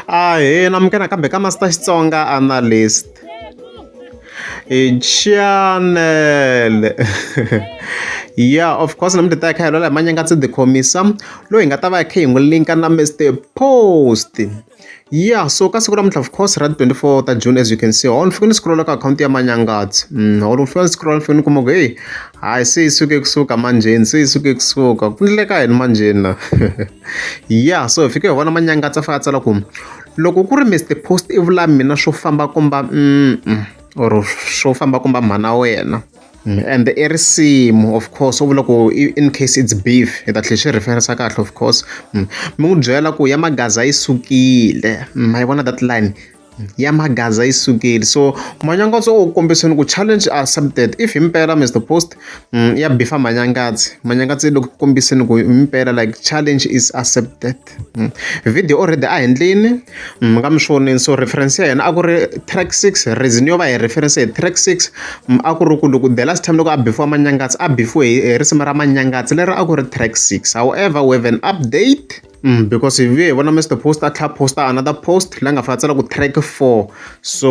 Ahee namukela nakambe ka Master Xitsonga Analyst channel yeah of course namuntlha ta hi kha hi lwela hi Manyangatsi the Khomisa loyi hi nga ta va hi kha hi n'wi linka na Mister Post yeah so ka siku namuntlha of course ra 24 ta June as you can see ho ni fike ni scroll ka akhawunti ya Manyangatsi ho ni fike ni scroll ni fike ni kuma ku hey hayi se yi suke kusuka manjheni se yi suke kusuka ku ndleka yini manjheni la ya so hi fike hi vona Manyangatsi a fika a tsala ku loko ku ri Mister Post i vula mina swo famba komba or swo famba komba mhana wena and i risimu of course u vula ku in case it's beef hi ta tlhela xi reference kahle of course mi n'wi byela ku ya magaza yi sukile ma yi vona that line ya magaza yi sukile so Manyangatsi u kombiseni ku challenge accepted if himpela Mr Post ya bifa Manyangatsi Manyangatsi loko kombiseni ku himpela like challenge is accepted video already a endlini mi nga mi swi vonini so reference ya yena a ku ri track 6 reason yo va hi reference hi track 6 a ku ri ku loko the last time loko a bifiwa Manyangatsi a bifiwe hi risimu ra Manyangatsi leri a ku ri track 6 however we have an update because hi vuye hi vona Mr Post a tlhela posta another post la nga fika tsala ku track 4 so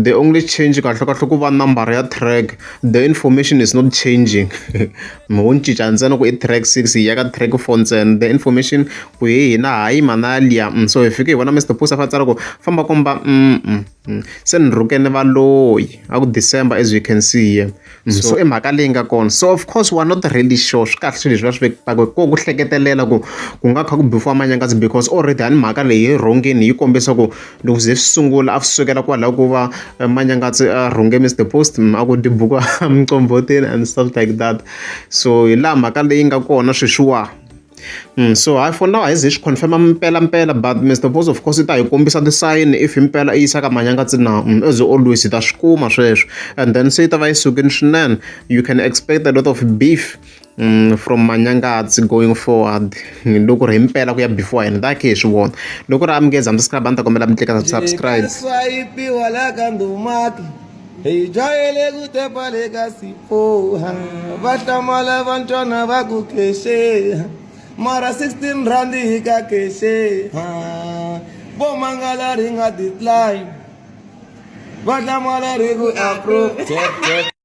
the only change kahle kahle ku va number ya track the information is not changing mi ho cinca ntsena ku i track 6 hi ya ka track 4 ntsena the information ku hi hina ha yima na liya so hi fike hi vona Mr Post a fa tsala ku famba komba se ni rhukene valoyi a ku December as you can see here so i mhaka leyi nga kona so of course we are not really sure swi kahle swilo leswi va swi vekaka ko ku hleketelela ku ku nga kha ku bifiwa Manyangatsi because already hani mhaka leyi yi rhongeni yi kombisa ku loko ze swi sungula a swi sukela kwalaho ku va Manyangatsi a rhunge Mr Post a ku tibuku emuqombhotini and stuff like that so hi laha mhaka leyi nga kona sweswiwa so hayi for now a hi ze hi swi confirm mpela mpela but Mr Post of course i ta hi kombisa ti-sign if himpela i yisa ka Manyangatsi na as always hi ta swi kuma sweswo and then se yi ta va yi sukile swinene you can expect a lot of beef from Manyangatsi going forward loko ri himpela ku ya before hina ta khe hi swi vona loko ri amukeza mi subscribe a ni ta kombela mi tlika subscribe swayipiwa la ka ndumaki hi jwayele ku tepa le ka sipoha va hlamala vantwana va ku khexe mara 16 rand hi ka khexe vo mangala ri nga decline va hlamala ri ku approve.